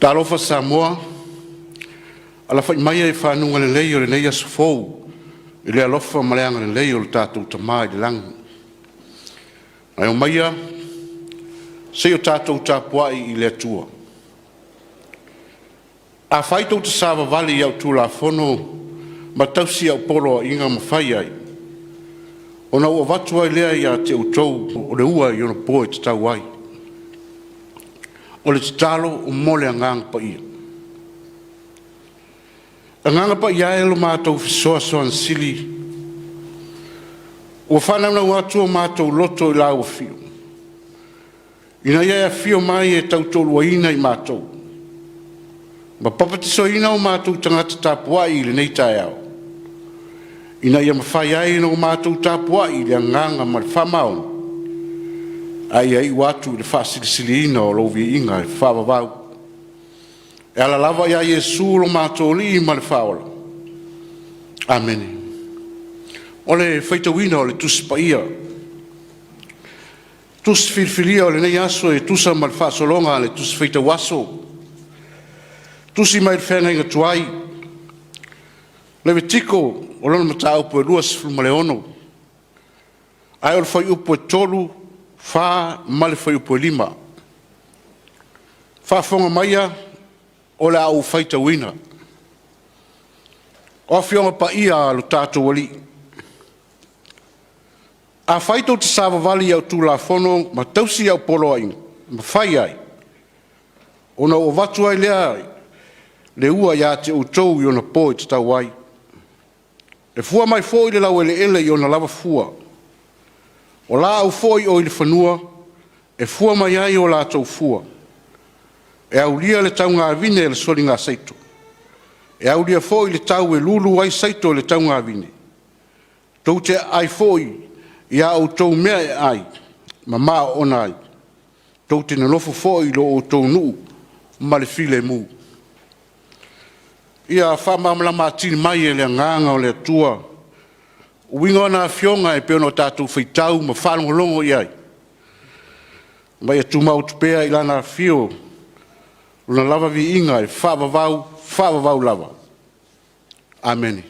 Talofa Samoa, alafai maia i fanuga lelei o lenei aso fou i le alofa ma le agalelei o lo tatou Tama i le lagi. Ae omaia se i o tatou tapuai i le Atua. Afai tou te savavali i au Tulafono ma tausi au poloaiga ma fai ai, ona ou avatu ai lea ia te outou o le ua i ona po e tatau ai. O le tatalo mo le Agaga Paia. Agaga Paia e lo matou Fesoasoani Sili, ua faanaunau atu o matou loto i lau afio ina ia e afio mai e tautoaluaina i matou ma papatisoina o matou tagata tapuai i lenei taeao, ina ia mafai ai ona matou tapuai i le agaga ma le faamaoni, a ia iu atu i le faasilisiliina o lou viiga e faavavau e ala lava ia Iesu lo matou Alii ma le Faaola. Amene. O le faitauina o le Tusi Paia, tusi filifilia o lenei aso e tusa ma le faasologa a le Tusi Faitau Aso, tusi mai le feagaiga tuai, Levitiko o lona mataupu e 26, ae o le fuaiupu e 3, 4 ma le fuaiupu e 5. Faafofoga maia o le a ou faitauina. O Afioga Paia a lo tatou Alii, afai tou te savavali i au Tulafono ma tausi au poloaiga ma fai ai, ona ou avatu ai lea le ua ia te outou i ona po e tatau ai, e fua mai foi le laueleele i ona lava fua, o laau foi o i le fanua e fua mai ai o latou fua, e aulia le taugavine a le soligaseito, e aulia foi le tau e lulu ai saito i le taugavine, tou te aai foi i a outou mea e aai ma maoona ai, tou te nonofo foi i lo outou nuu ma le filemu. Ia faamalamalama atili mai e le Agaga o le Atua uiga o ana Afioga e pei ona tatou faitau ma faalogologo i ai, ma ia tumau atu pea i Lana afio Lona lava viiga e faavavau, faavavau lava. Amene.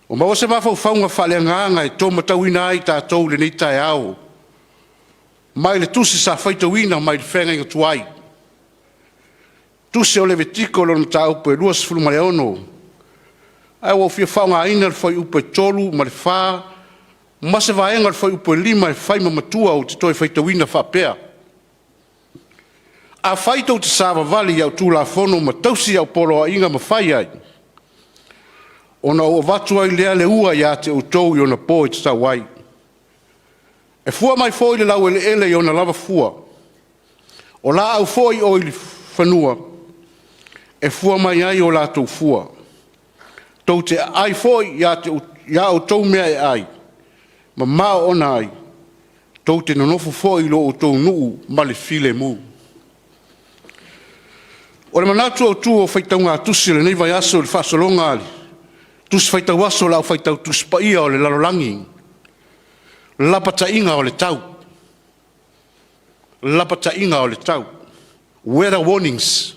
Ua maua se mafaufauga faaleagaga e tolumatauina ai tatou i lenei taeao mai le tusi sa faitauina mai le feagaiga tuai, tusi o Levitiko lona mataupu e 26, ae ua ou fia faaaogaina le fuaiupu e 3 ma le 4 ma se vaega o le fuaiupu e 5 e fai ma matua ou te toe faitauina faapea: Afai tou te savavali i au Tulafono ma tausi au poloaiga ma fai ai, ona ou avatu ai lea le ua ia te outou i ona po e tatau ai, e fua mai foi le laueleele i ona lava fua, o laau foi o i le fanua e fua mai ai o latou fua. Tou te aai foi i a outou mea e ai ma maoona ai, tou te nonofo foi i lo outou nuu ma le filemu. O le manatu autu o faitauga tusi o lenei vaiaso i le faasologa a le Tusi Faitau Aso a le Au Faitau Tusi Paia o le lalolagi, lapataiga o le tau, lapataiga o le tau, weather warnings.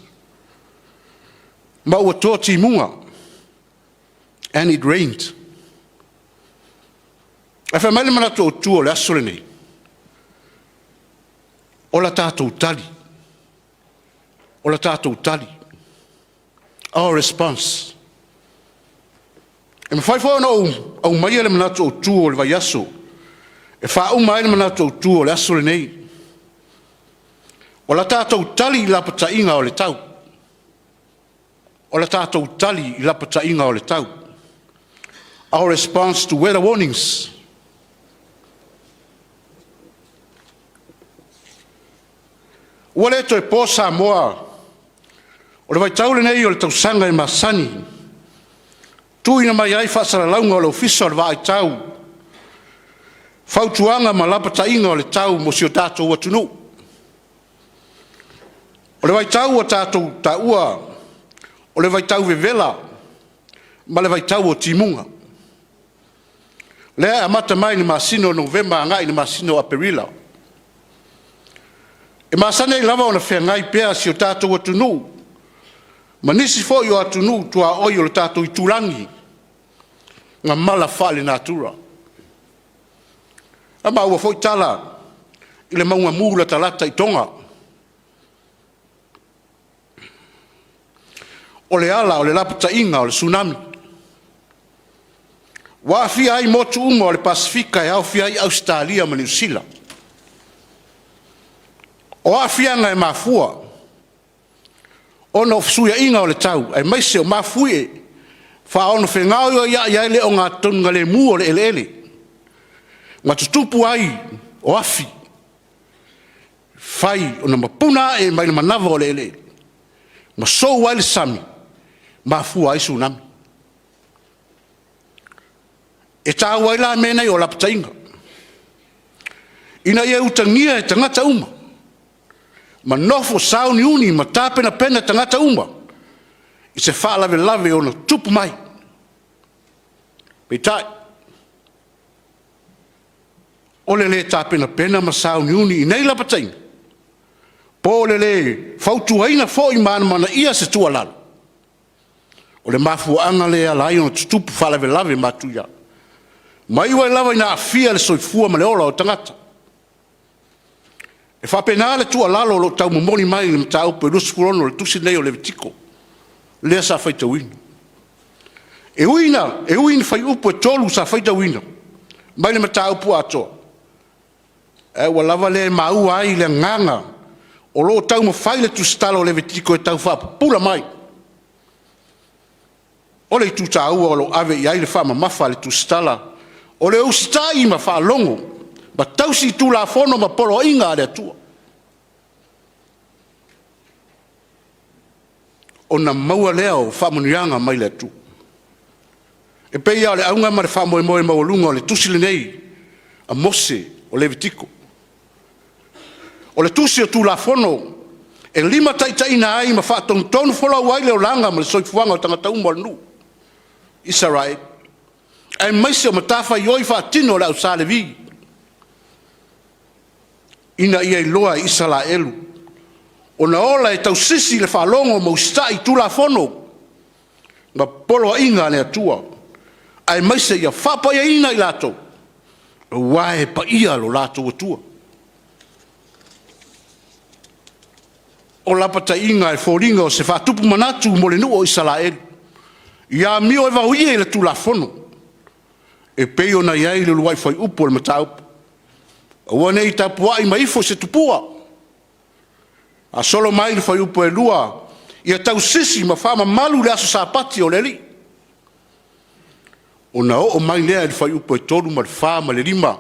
Ma ua to timuga, and it rained. Ae fai mai le manatu autu o le aso lenei, o la tatou tali, o la tatou tali, our response. E mafai foi ona ou aumaia le manatu autu o le vaiaso e faauma ai le manatu autu o le aso lenei. O la tatou tali i lapataiga o le tau. O le tatou tali i lapataiga o le tau. Our response to weather warnings. Ua le toe po Samoa, o le vaitau lenei o le tausaga e masani tuuina mai ai faasalalauga o le Ofisa o le Vaai Tau, fautuaga ma lapataiga o le tau mo si o tatou atunuu. O le vaitau ua tatou taua o le vaitau vevela ma le vaitau o timuga, lea e amata mai i le masina o Novema agai i le masina o Aperila. E masani ai lava ona feagai pea si o tatou atunuu ma nisi foi o atunuu tuaoi o le tatou itulagi ma mala faale-natura. Na maua foi tala i le mauga mu latalata i Toga, o le ala o le lapataiga o le Tsunami, ua aafia ai motu uma o le Pasefika e aofia ai Ausetalia ma Niu Sila. O aafiaga e mafua ona o fesuiaiga o le tau aemaise o mafuie faaona fegaoioiai ai le ogatotonu o le eleele ma tutupu ai o afi, fai ona mapuna ae mai le manava o le eleele ma sou ai le sami, mafua ai Tsunami. E taua ai la mea nei o lapataiga, ina ia utagia e tagata uma ma nofo sauniuni ma tapenapena tagata uma i se faalavelave e ono tupu mai. Peitai, o le le tapenapena ma sauniuni i nei lapataiga, po o le le fautuaina foi ma amanaia se tuualalo, o le mafuaaga lea e ala ai ona tutupu faalavelave matuia, ma iu ai lava ina aafia le soifua ma le ola o tagata. E faapena le tuualalo o lo o tau momoli mai i le mataupu e 26 o le tusi lenei o Levitiko lea sa faitauina. E ui i fuaiupu e 3 sa faitauina mai le mataupu atoa, ae ua lava lea e maua ai le agaga o lo o taumafai le tusitala o Levitiko e tau faapupula mai. O le itu taua o lo o ave i ai le faamamafa a le tusitala, o le usitai ma faalogo ma tausi Tulafono ma poloaiga a le Atua, ona maua lea o faamanuiaga mai le Atua. E pei lava o le auga ma le faamoemoe maualuga o le tusi lenei a Mose o Levitiko. O le tusi o Tulafono e limataitaiina ai ma faatonutonufolau ai le olaga ma le soifuaga o tagata uma o le nuu, Isaraelu, aemaise o matafaioi faatino a le au Sa Levi, ina ia iloa e Isaraelu ona ola e tausisi le faalogo ma usitai i Tulafono ma poloaiga a le Atua, aemaise ia faapaiaina i latou, aua e paia lo latou Atua. O lapataiga e foliga o se faatupu manatu mo le nuu o Isaraelu, ia amio e vaoia i le Tulafono e pei ona i ai le uluai fuaiupu o le mataupu. Aua ne i tapuai mai ifo se tupua, faasolo mai le fuaiupu e 2, ia tausisi ma faamamalu le aso Sapati o le Alii. Ona oo mai lea i le fuaiupu e 3 ma le 4 ma le 5,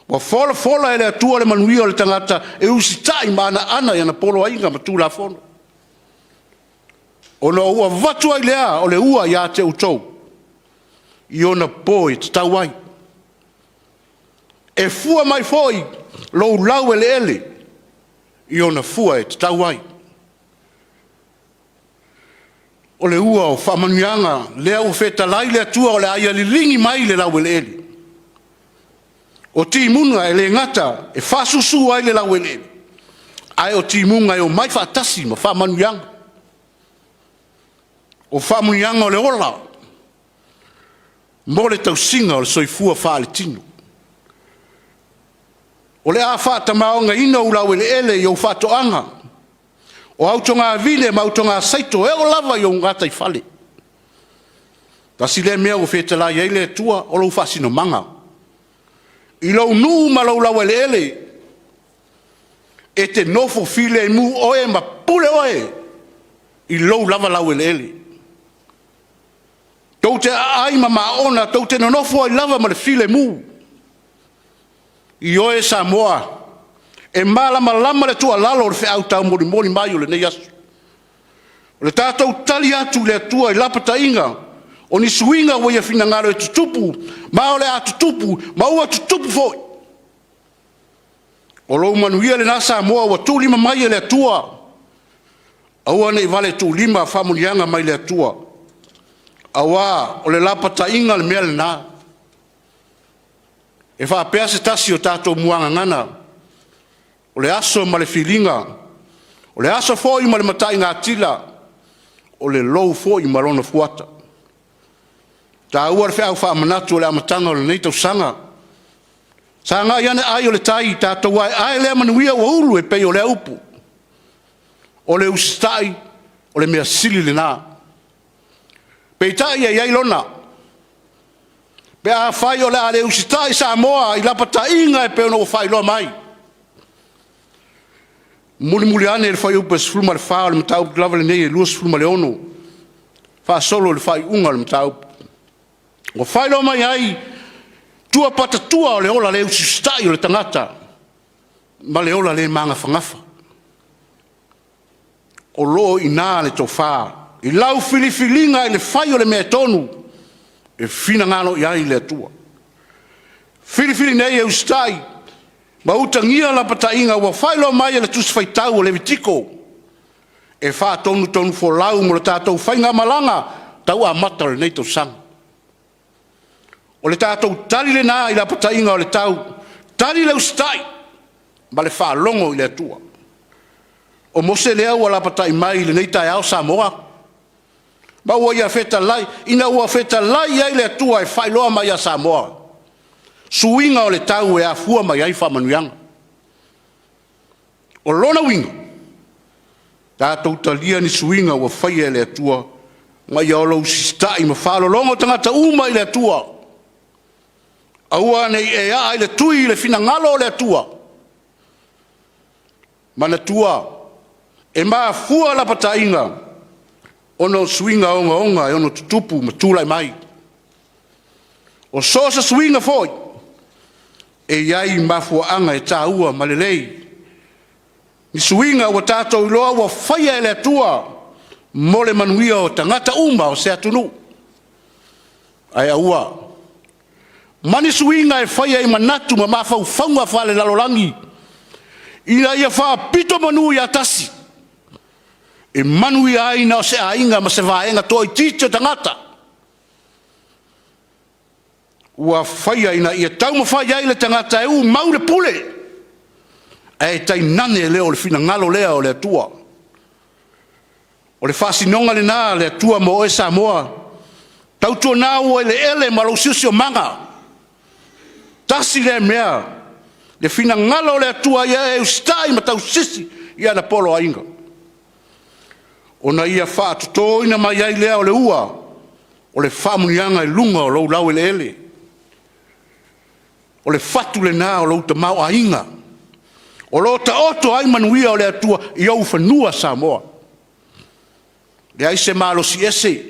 ua folafola e le Atua le manuia o le tagata e usitai ma anoano i ana poloaiga ma Tulafono, ona ua avatu ai lea o le ua ia te outou i ona po e tatau ai. E fua mai foi lou laueleele i ona fua e tatau ai. O le ua o faamanuiaga lea ua fetalai le Atua o le a ia liligi mai le laueleele. O timuga e le gata e faasusu ai le laueleele, ae o timuga e omai faatasi ma faamanuiaga. O faamanuiaga o le ola mo le tausiga o le soifua faaletino. O le a faatamaoaigaina ou laueleele i ou faatoaga, o au togavile ma au togasaito e oo lava i ou gataifale. Tasi lea mea ua fetalai i ai le Atua, o lou faasinomaga. I lou nuu ma lou laueleele, e te nofo filemu oe ma pule oe i lou lava laueleele. Tou te aai ma maona, tou te nonofo ai lava ma le filemu. Ioe Samoa, e malamalama le tuualalo o le feau taumolimoli mai o lenei aso. O le tatou tali atu i le Atua i lapataiga o ni suiga ua Ia finagalo e tutupu, ma o le a tutupu ma ua tutupu foi. O lou manuia lena Samoa ua tuulima mai e le Atua, aua ne i vale tuulima faamanuiaga mai le Atua, aua o le lapataiga le mea lena. E faapea se tasi o tatou muagagana, O le aso ma le filiga, o le aso foi ma le mataigatila, o le lou foi ma lona fuata. E taua le feau faamanatu o le amataga o lenei tausaga. Sagai ane ai o le tai, tatou aeae lea manuia ua ulu e pei o lea upu. O le usitai o le measili lena. Peitai e i ai lona, pe afai o le a le usitai Samoa i lapataiga e pei ona ua faailoa mai, mulimuli ane i le Fuaiupu 14 o le mataupu lava lenei e 26 faasolo i le faaiuga o le mataupu, ua faailoa mai ai tua patatua o le ola le usiusitai o le tagata ma le ola le magafagafa. O lo o i ina le tofa i lau filifiliga i le fai o le mea tonu e finagalo i ai le Atua. Filifili nei e usitai ma utagia lapataiga ua faailoa mai e le Tusi Faitau o Levitiko e faatonutonufolau mo le tatou faigamalaga tau amata o lenei tausaga. O le tatou tali lena i lapataiga o le tau, tali le usitai ma le faalogo i le Atua. O Mose lea ua lapatai mai i lenei taeao Samoa, ma ua ia fetalai, ina ua fetalai i ai le Atua e faailoa mai ia Samoa suiga o le tau e afua mai ai faamanuiaga. O lona uiga, tatou talia ni suiga ua faia e le Atua ma ia usitai ma faalologo tagata uma i le Atua. Aua ne i e aa i le tui le finagalo o le Atua. Manatua, e mafua lapataiga ona o suiga ogaoga e ono tutupu ma tulai mai. O so o se suiga foi, e i ai mafuaaga e taua ma lelei, ni suiga ua tatou iloa ua faia e le Atua mo le manuia o tagata uma o se atunuu. Ae aua ma ni suiga e faia i manatu ma mafaufauga faalelalolagi ina ia faapito manu ia tasi, e manuia ai na o se aiga ma se vaega toaitiiti o tagata, ua faia ina ia taumafai ai le tagata e umau le pule, ae tainane le o le finagalo lea o le Atua. O le faasinoga lena a le Atua mo oe Samoa, tautuana ou eleele ma lou siosiomaga, tasi lea mea, le finagalo o le Atua ia e usitai ma tausisi i ana poloaiga, ona ia faatotoina mai ai lea o le ua o le faamanuiaga i luga o lou laueleele. O le fatu lena o lou tamaoaiga o lo o taoto ai manuia o le Atua i ou fanua Samoa. E leai se malosi ese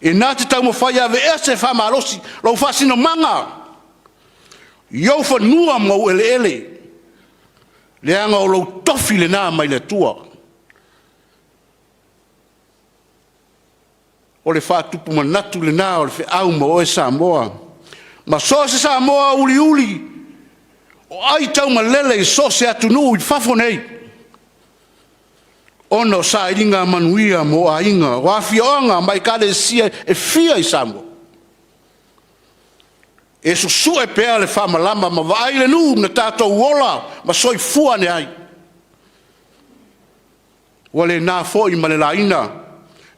e na te taumafai e aveese faamalosi lou faasinomaga i ou fanua ma ou eleele, leaga o lou tofi lena mai le Atua. O le faatupu manatu lena o le feau mo oe Samoa, ma so o se Samoa uliuli o aitaumalele i so o se atunuu i fafo nei, ona o sailiga manuia mo aiga, o afioaga ma Ekalesia e fia i Samoa, e susue pea le faamalama ma vaai le nuu na tatou ola ma soifua ane ai. Ua le na foi ma le laina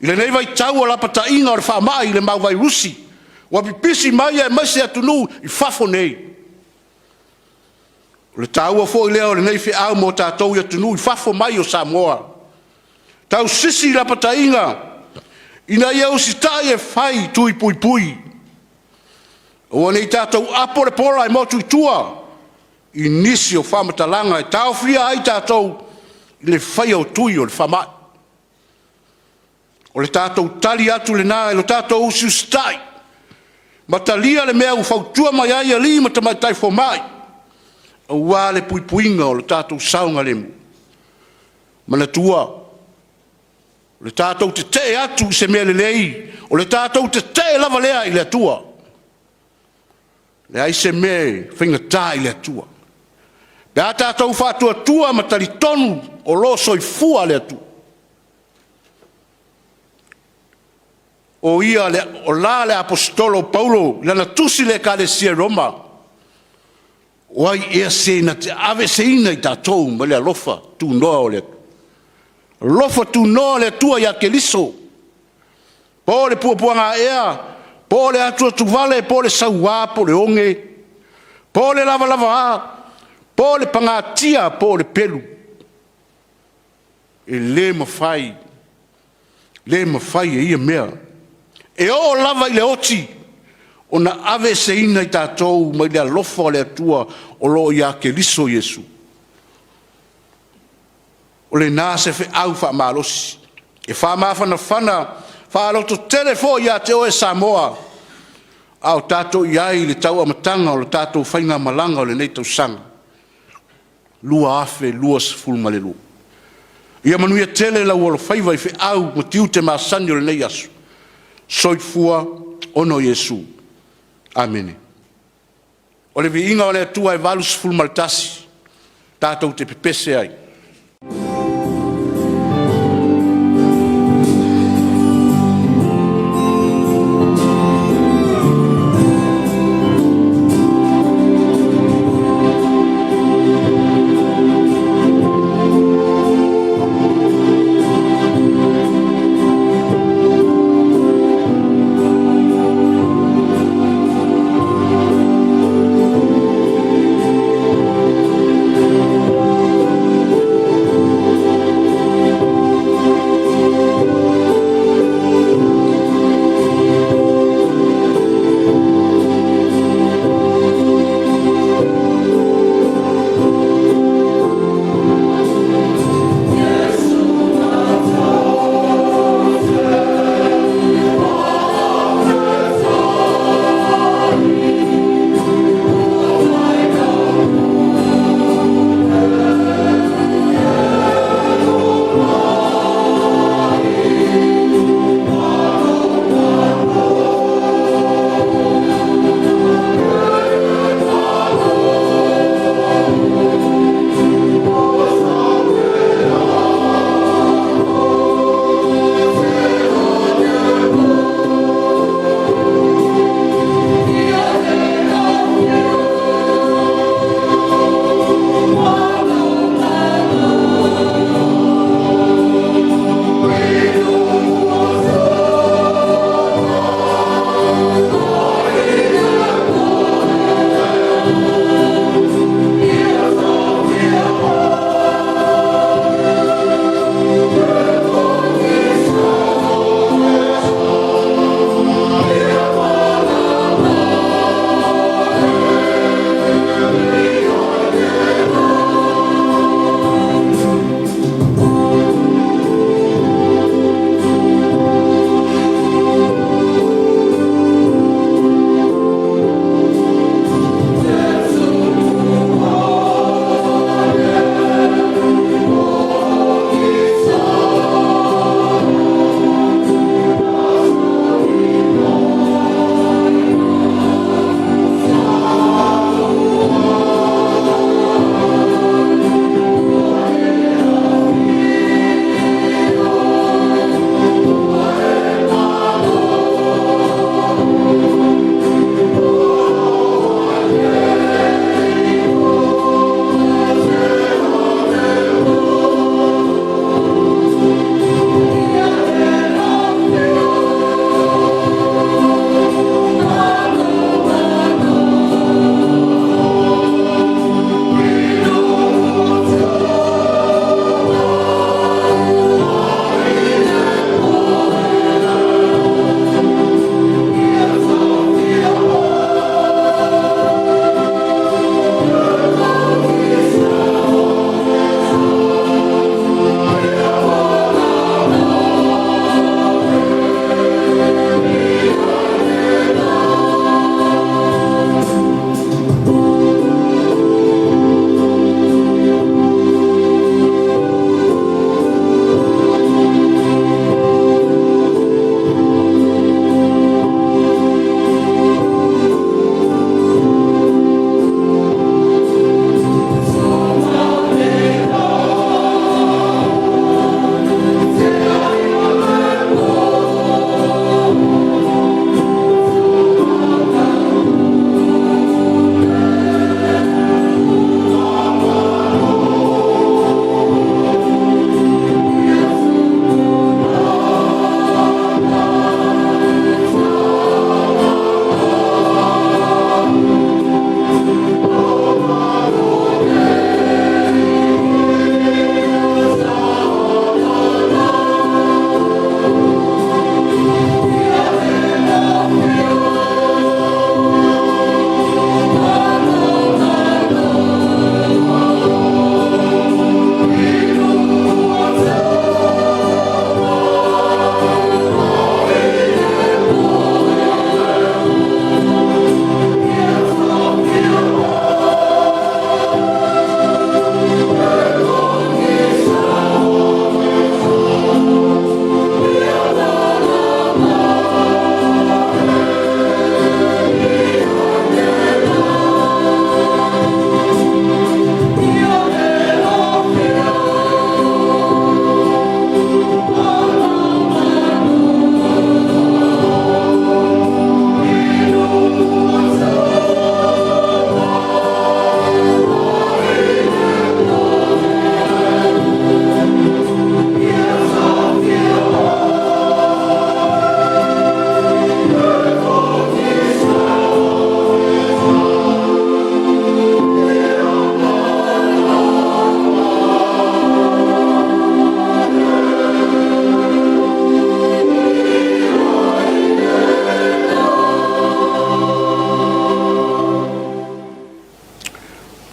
i lenei vaitau o lapataiga o le faamai i le mau vairusi ua pipisi mai aemaise atunuu i fafo nei. O le taua foi lea o lenei feau mo tatou i atunuu i fafo mai o Samoa, tausisi i lapataiga ina ia usitai e fai tui puipui. Aua ne i tatou apo le pola e motu i tua i nisi o faamatalaga e taofia ai tatou i le faia o tui o le faamai. O le tatou tali atu lena i lo tatou usiusitai ma talia le mea ua fautua mai ai alii ma tamaitai fomai aua le puipuiga o le tatou saogalemu. Manatua, o le tatou tetee atu i se mea lelei, o le tatou tetee lava lea i le Atua. E leai se mea e faigata i le Atua pe a tatou faatuatua ma talitonu o lo o soifua le Atua. O la le Aposetolo o Paulo i lana tusi i le Ekalesia i Roma. O ai ea se na te aveeseina i tatou mai le alofa tunoa o le Atua? Alofa tunoa o le Atua ia Keriso, po o le puapuaga ea, po o le atuatuvale, po o le saua po o le oge, po o le lavalava, po o le pagatia po o le pelu, e le mafai, le mafai e ia mea, e oo lava i le oti, ona aveeseina i tatou mai le alofa o le Atua o lo o ia Keriso Iesu. O lena se feau faamalosi e faamafanafana faalototele foi ia te oe Samoa, a o tatou i ai i le tau amataga o le tatou faigamalaga o lenei tausaga 2022. Ia manuia tele lou alofaiva i feau ma tiute masani o lenei aso. Soifua ona Iesu. Amene. O le viiga o le Atua e 81, tatou te pepese ai.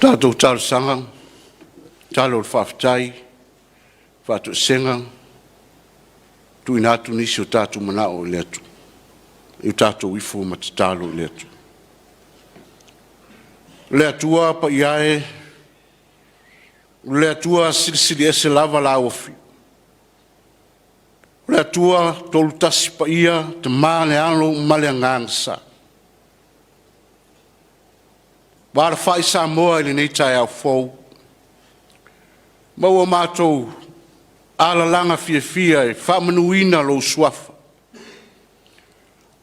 Tatou talosaga, tatalo o le faafetai, faatoesega, tuuina atu nisi o tatou manao i le Atua, ia tatou ifo ma tatalo i le Atua. Le Atua paia e, o le Atua e silisili ese lava Lau Afioga. O le Atua Tolu Tasi Paia, Tama le Alo ma le Agaga Sa. Ua alafai Samoa i lenei taeao fou, ma ua matou alalaga fiafia e faamanuina lou suafa,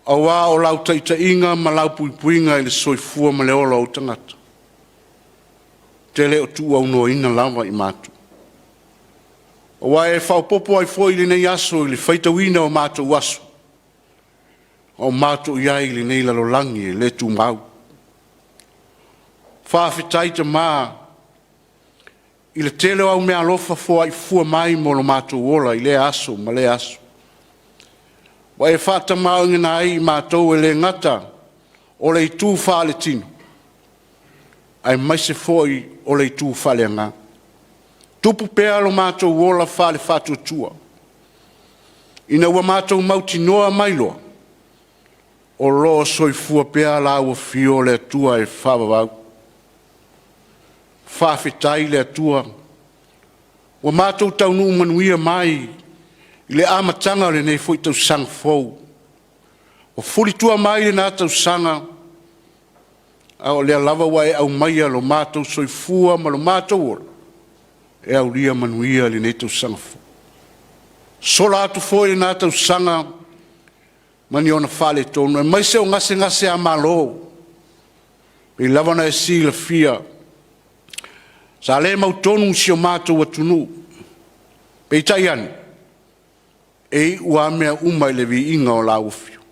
aua o lau taitaiga ma lau puipuiga i le soifua ma le ola o ou tagata, e te le o tuuaunoaina lava i matou. Ua e faaopoopo ai foi lenei aso i le faitauina o matou aso a o matou i ai i lenei lalolagi e le tumau. Faafetai Tama i le tele o au meaalofa foai fua mai mo lo matou ola i lea aso ma lea aso. Ua e faatamaoaigaina ai i matou e le gata o le itu faaletino, aemaise foi o le itu faaleagaga. Tupu pea lo matou ola faale-faatuatua, ina ua matou mautinoa ma iloa, o lo o soifua pea lau Afio o le Atua e faavavau. Faafetai i le Atua ua matou taunuu manuia mai i le amataga o lenei foi tausaga fou. Ua fulitua mai lena tausaga, a o lea lava ua e aumaia lo matou soifua ma lo matou ola e aulia manuia lenei tausaga fou. Sola atu foi lena tausaga ma ni ona faaletonu, aemaise o gasegase malo, e pei lava ona e silafia, sa le mautonu si o matou atunuu, peitai ane, e iu lava mea uma i le viiga o lau Afioga,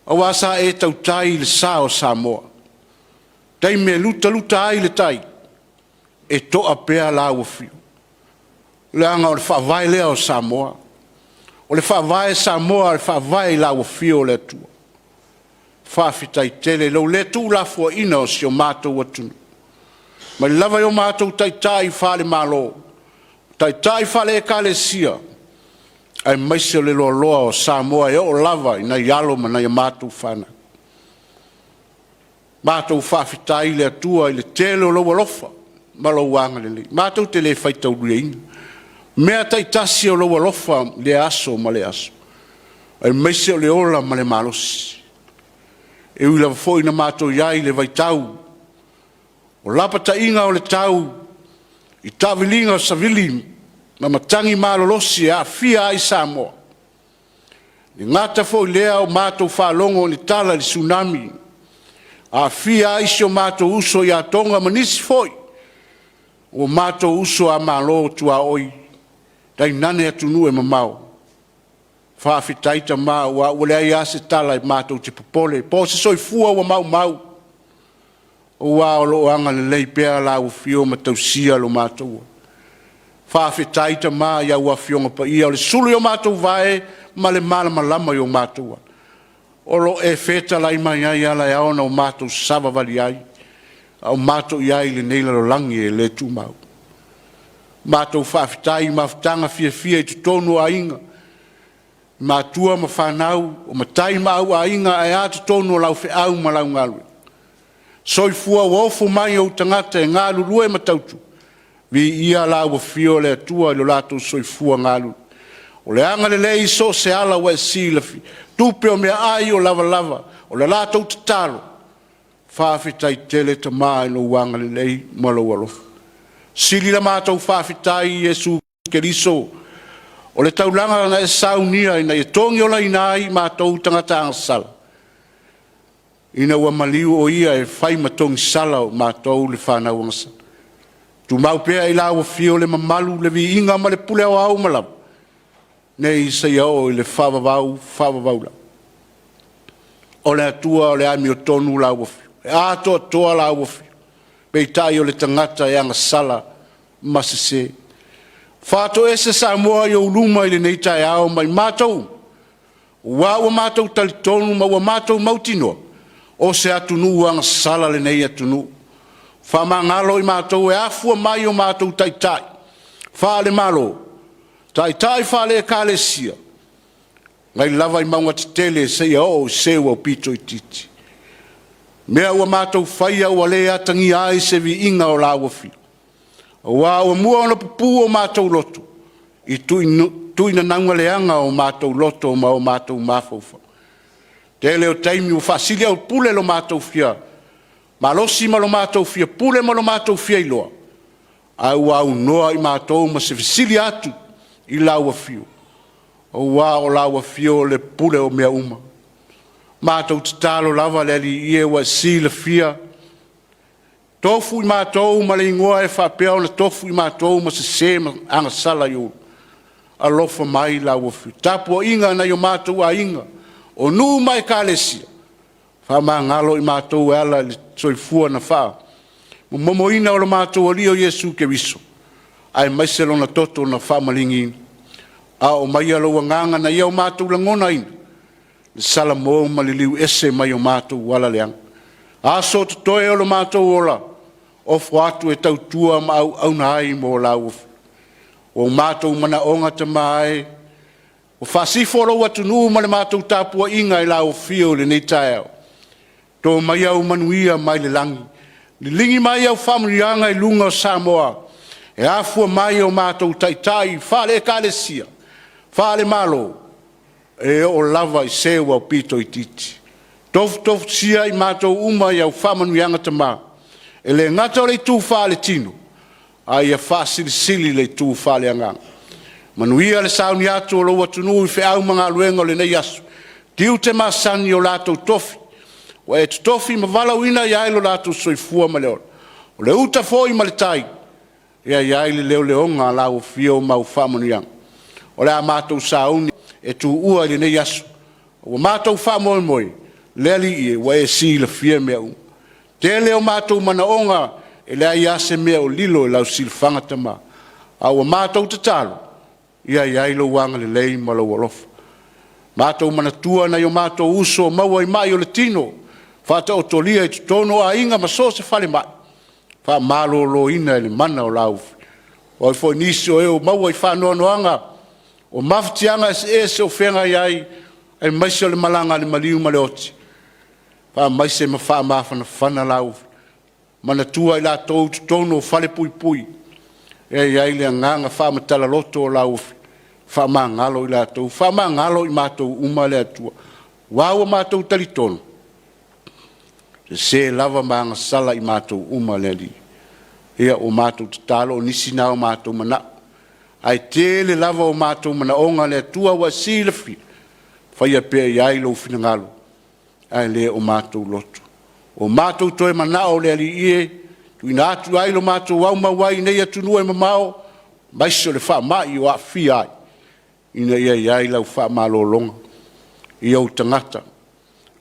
aua sa e tautai i le sa o Samoa. I taimi e lutaluta ai le tai, e to'a pea lau Afio, leaga o le faavae lea o Samoa. O le faavae Samoa o le faavae i lau Afio le Atua. Faafetai tele i lou le tuulafoaiina o si o matou atunuu, mai lava i o matou taitai faale-Malo, taitai faale-Ekalesia, aemaise o le loaloa o Samoa e oo lava i nai alo ma nai a matou fanau. Matou faafetai i le Atua i le tele o lou alofa ma lou agalelei, matou te le faitauliaina mea taitasi o lou alofa i lea aso ma lea aso, aemaise o le ola ma le malosi. E ui lava foi ina matou i ai i le vaitau o lapataiga o le tau i taaviliga o savili ma matagi malolosi e aafia ai Samoa, e le gata foi i lea ua matou faalogo i le tala i le Tsunami, aafia ai si o matou uso ia Toga ma nisi foi o matou uso a Malo tuaoi, tainane atunuu e mamao. Faafetai Tama aua ua leai lava se tala matou te popole po o se soifua ua maumau, aua o lo o agalelei pea lau Afioga ma tausia lo matou ola. Faafetai Tama i au Afioga Paia, o le sulu i o matou vae ma le malamalama i o matou ala, o lo o e fetalai mai ai ala e ao ona matou savavali ai a o matou i ai i lenei lalolagi e le tumau. Matou faafetai i mafutaga fiafia i totonu o aiga, matua ma fanau, o matai ma auaiga ae a totonu o lau feau ma lau galuega. Soifua ua ofo mai ou tagata e galulue ma tautua, viia lau afio le Atua i lo latou soifua galulue. O le agalelei i so o se ala ua e silafia, tupe o meaai o lava lava, o le latou tatalo, faafetai tele Tama i lou agalelei ma lou alofa. Sili la matou faafetai i Iesu Keriso o le taulaga na e saunia ina ia togiolaina ai matou tagata agasala, ina ua maliu o Ia e fai ma togisala o matou le fanau agasala. Tumau pea i lau Afio le mamalu, le viiga ma le pule aoao uma lava, nei seia oo i le faavavau, faavavau lava. O le Atua o le amiotonu lau Afio, e atoatoa lau Afio, peitai o le tagata e agasala ma sese. Faatoese Samoa i ou luma i lenei taeao ma i matou uma, aua ua matou talitonu ma ua matou mautinoa, o se atunuu agasala lenei atunuu. Faamagalo i matou e afua mai o matou taitai faale-Malo, taitai faale-Ekalesia, mai lava i mauga tetele seia oo i se ua aupito itiiti. Mea ua matou faia ua le atagia ai se viiga o lau Afio, aua ua mua ona pupu o matou loto i tuinauga leaga o matou loto ma o matou mafaufau. Tele o taimi ua faasiliaupule lo matou fia malosi ma lo matou fia pule ma lo matou fia iloa, ae ua aunoa i matou ma se fesili atu i lau Afio, aua o lau Afio o le pule o mea uma. Matou tatalo lava le Alii e, ua e silafia, tofu i matou ma le igoa e faapea ona tofu i matou ma sese ma agasala i ou alofa mai lau Afio. Tapuaiga a nai o matou aiga, o nuu ma Ekalesia, faamagalo i matou e ala i le soifua na faamomoina o lo matou Alii o Iesu Keriso aemaise Lona toto na faamaligi. Aoo maia lou Agaga ina ia o matou lagonaina le salamo ma liliu ese mai o matou ala leaga. Aso o totoe o lo matou ola, ofo atu e tautua ma auauna ai mo lau Afioga. O matou manaoga Tama e, ua faasifo lou atunuu ma le matou tapuaiga i lau Afio i lenei taeao, to maia au manuia mai le lagi, liligi mai au faamanuiaga i luga o Samoa e afua mai i o matou taitai faale-Ekalesia, faale-Malo, e oo lava i se ua aupito itiiti. Tofutofusia i matou uma i au faamanuiaga Tama, e le gata o le itu faaletino, a ia faasilisili le itu faaleagaga. Manuia le sauni atu o lou atunuu i feau ma galuega o lenei aso, tiute masani o latou tofi ua e totofi ma valaauina i ai lo latou soifua ma le ola. O le uta foi ma le tai, ia i ai le leoleoga a lau Afio ma au faamanuiaga. O le a matou sauni e tuua i lenei aso, ua matou faamoemoe, le Alii e, ua e silafia mea uma. Tele o matou manaoga, e leai lava se mea o lilo i lau silafaga Tama, a ua matou tatalo, ia i ai lou agalelei ma lou alofa. Matou manatua nai o matou uso o maua i mai o le tino, faataotolia i totonu o aiga ma so o se falemai, faamaloloina i le mana o lau… O a foi nisi o e ua maua i faanoanoaga o mafatiaga eseese o feagai ai, aemaise o le malaga a le maliu ma le oti, faamaise ma faamafanafana lau… Manatua i latou i totonu o falepuipui, e i ai le agaga faamatala loto o lau Afioga, faamagalo i latou, faamagalo i matou uma le Atua, aua ua matou talitonu, e sese lava ma agasala i matou uma le Alii. Ia, ua matou tatalo o nisi na o matou manao, ae tele lava o matou manaoga le Atua ua e silafia, faia pea i ai lou finagalo ae le o matou loto. Ua matou toe manao le Alii e, tuuina atu ai lo matou aumau ai i nei atunuu e mamao aemaise o le faamai o aafia ai, ina ia i ai lau faamalologa i ou tagata,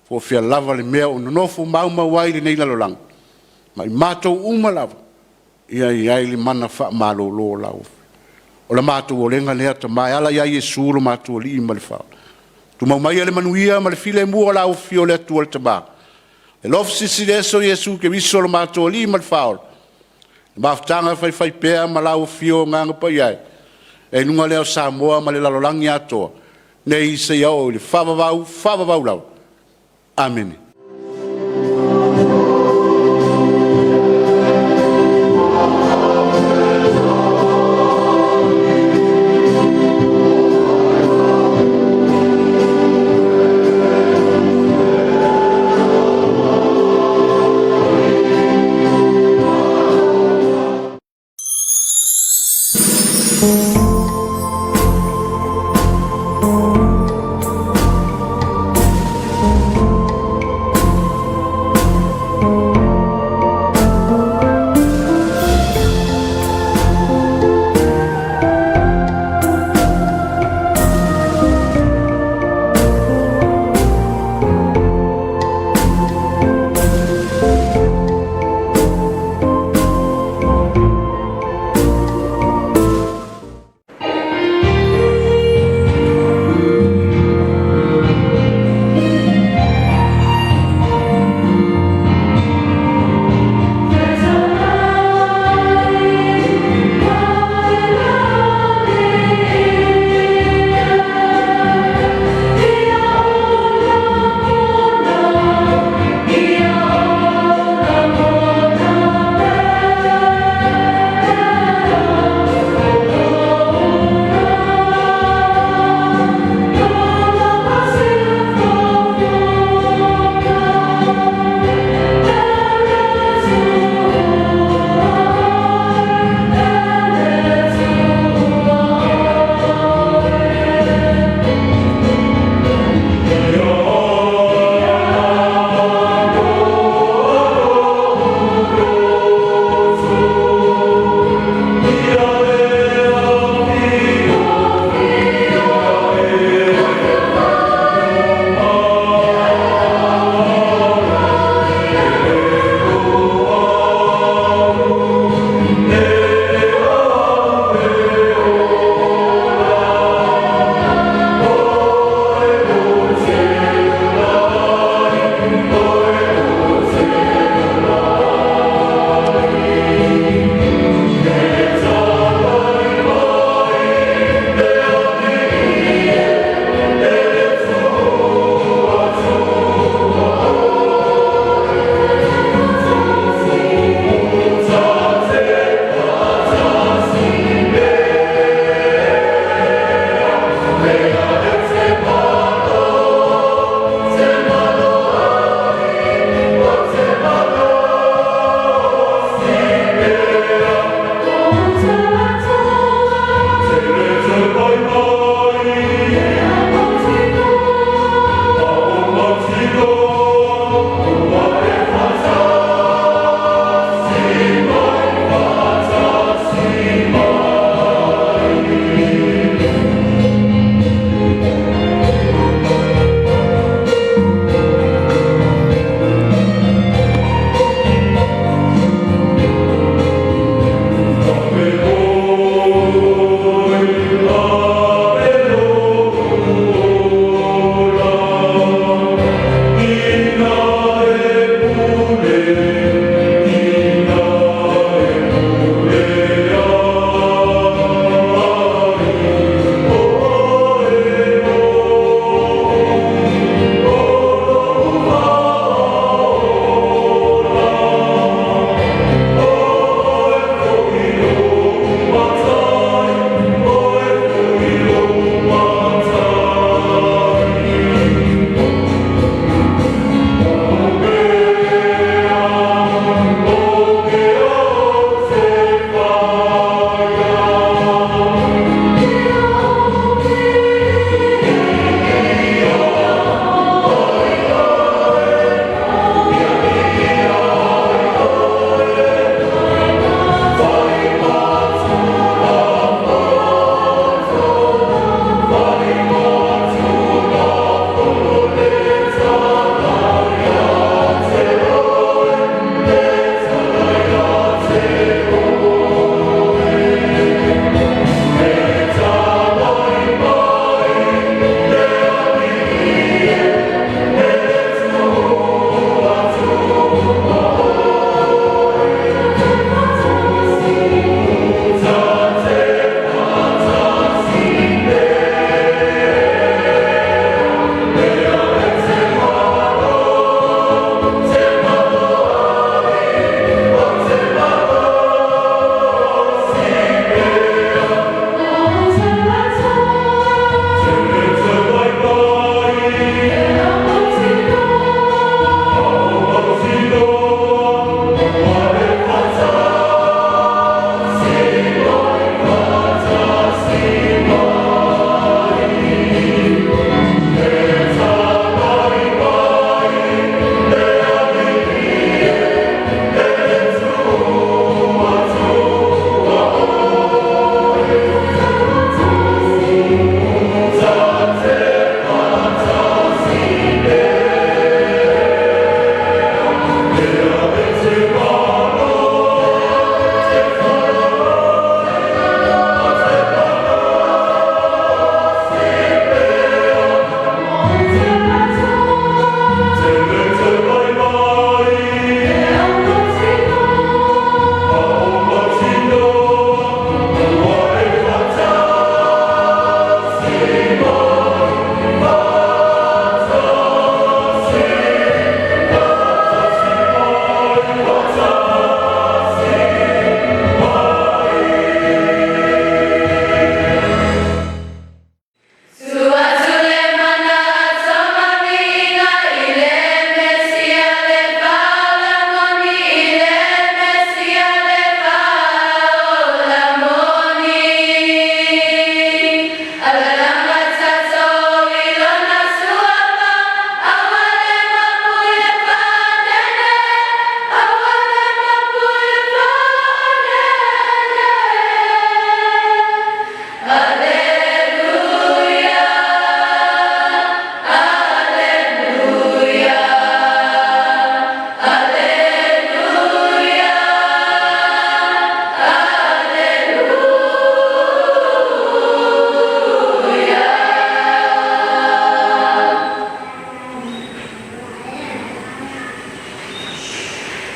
po o fea lava le mea o nonofo ma aumau ai i lenei lalolagi, ma i matou uma lava, ia i ai le mana faamalolo o lau Afioga. O le matou olega lea Tama e ala ia Iesu lo matou Alii ma le Faaola. Tumau maia le manuia ma le filemu o lau Afio le Atua le Tama, le alofa Silisili Ese o Iesu Keriso lo matou Alii ma le Faaola, le mafutaga faifaipea ma lau Afio Agaga Paia e, i luga lea o Samoa ma le lalolagi atoa, nei seia oo i le faavavau, faavavau lava. Amene.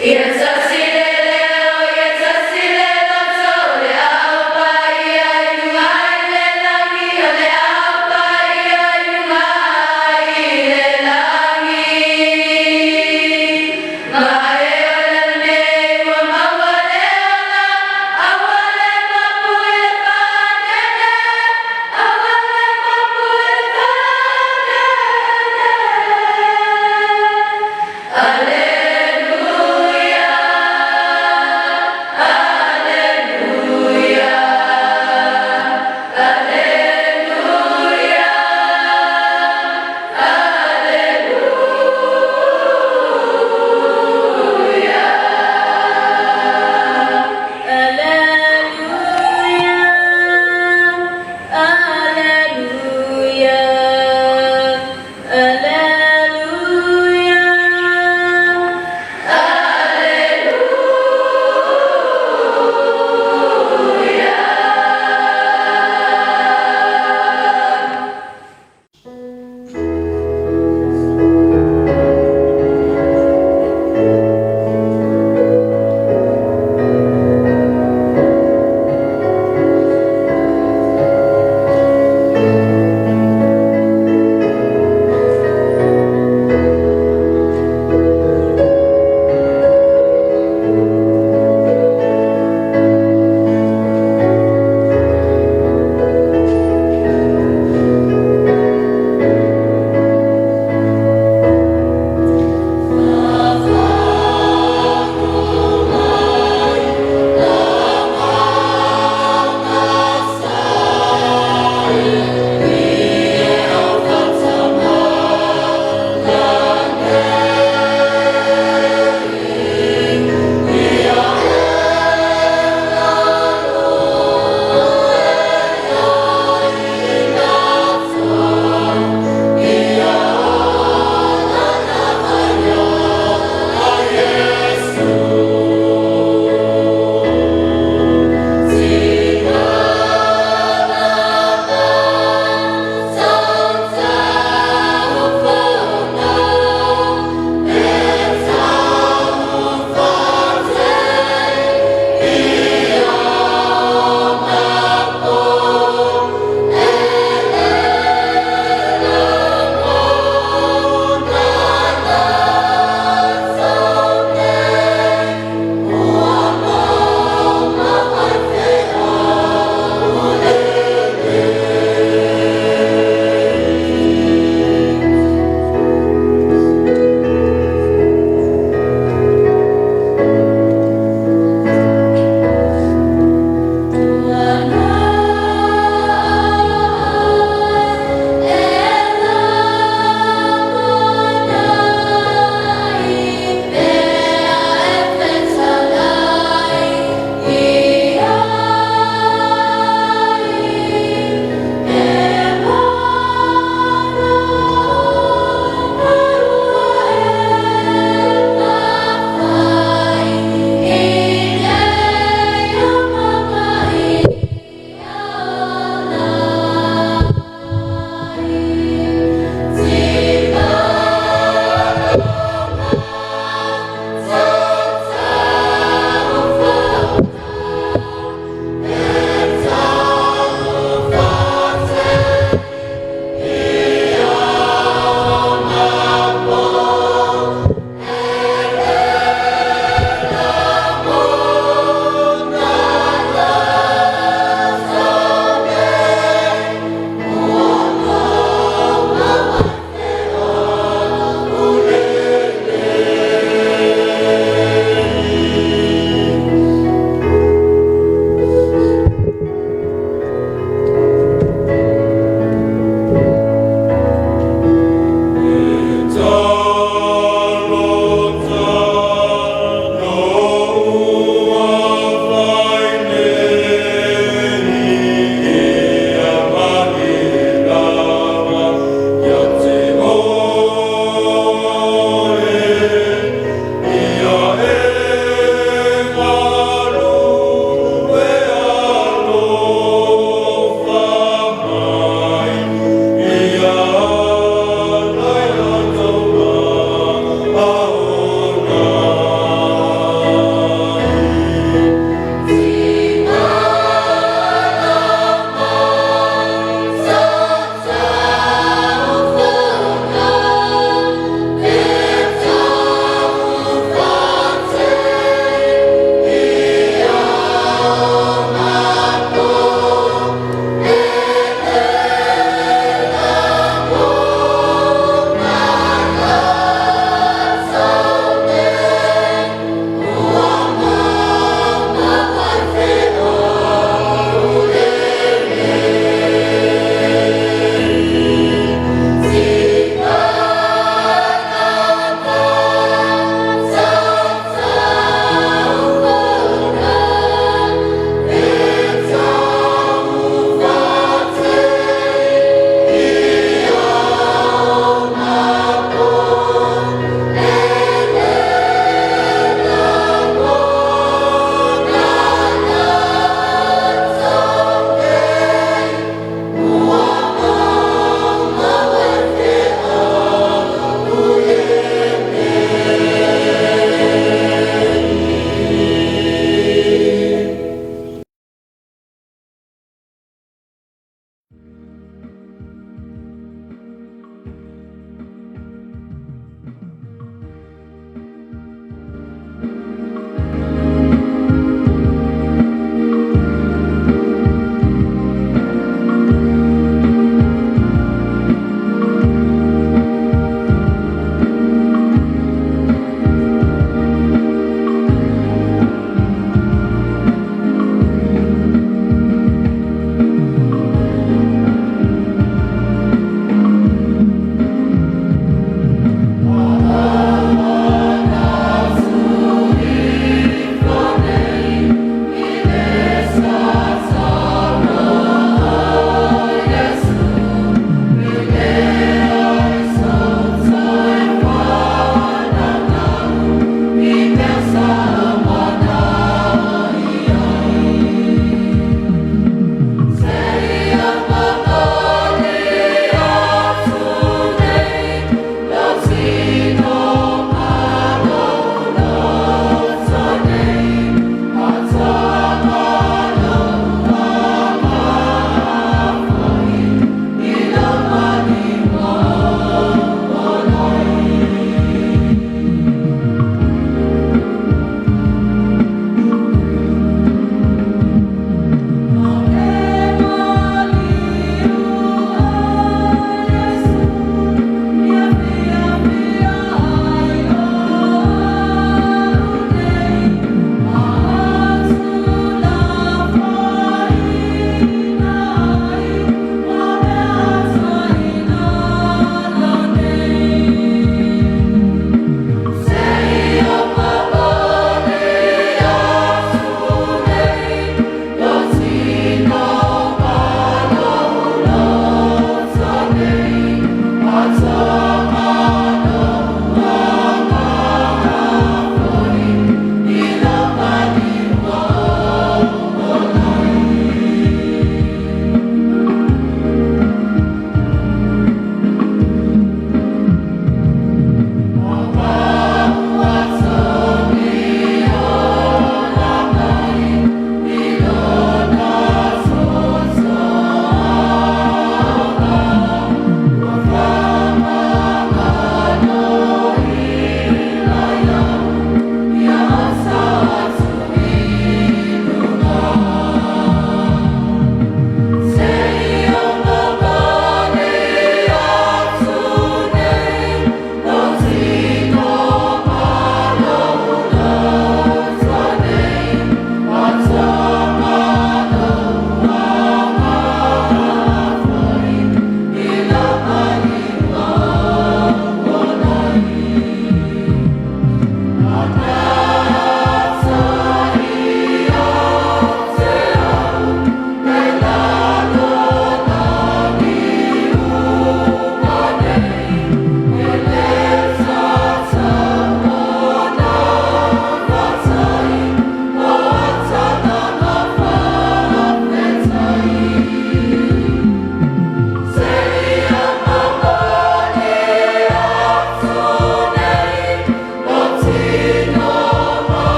Ia tasi le leo, ia tasi le loto, o le Au Paia i luga i le lagi, o le Au Paia i luga i le lagi. Ma e ola nei ua maua le ola, aua le mapu i le faaneane, aua le mapu i le faaneane. Aleluia.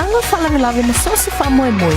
Tausaga Faalavelave ma so o se faamoemoe.